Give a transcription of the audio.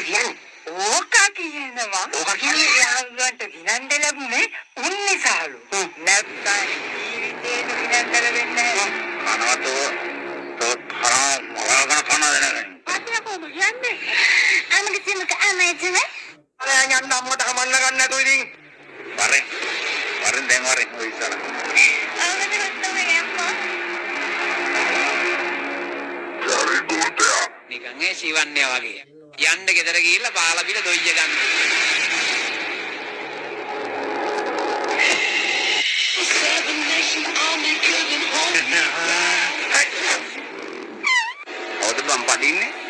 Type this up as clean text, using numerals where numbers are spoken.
කියන්නේ? ඕකා කියනවා. ඕකා කියන්නේ? යාළුවන්ට ගිනන්න ලැබුණේ උන් නිසාලු. නැත්තම් ජීවිතේට ගිනන්න ලැබෙන්නේ නැහැ. කනවතෝ තෝ තරම් මවාගෙන කන දෙනගන්නේ. අතන කොහොම කියන්නේ? අමග චිමක අමය චිම. අර යන්න අම්මට කමන්න ගන්න නැතුව ඉතින්. වරෙන්. වරෙන් දැන් වරෙන් ඔය ඉස්සර. අවද හොත්තම අම්මා. නිකන් ඒ ශිවන්‍ය වගේ. යන්න ගෙදර ගිහිල්ලා පාලා බිල දොයිය ගන්න. කවුද බං පදින්නේ?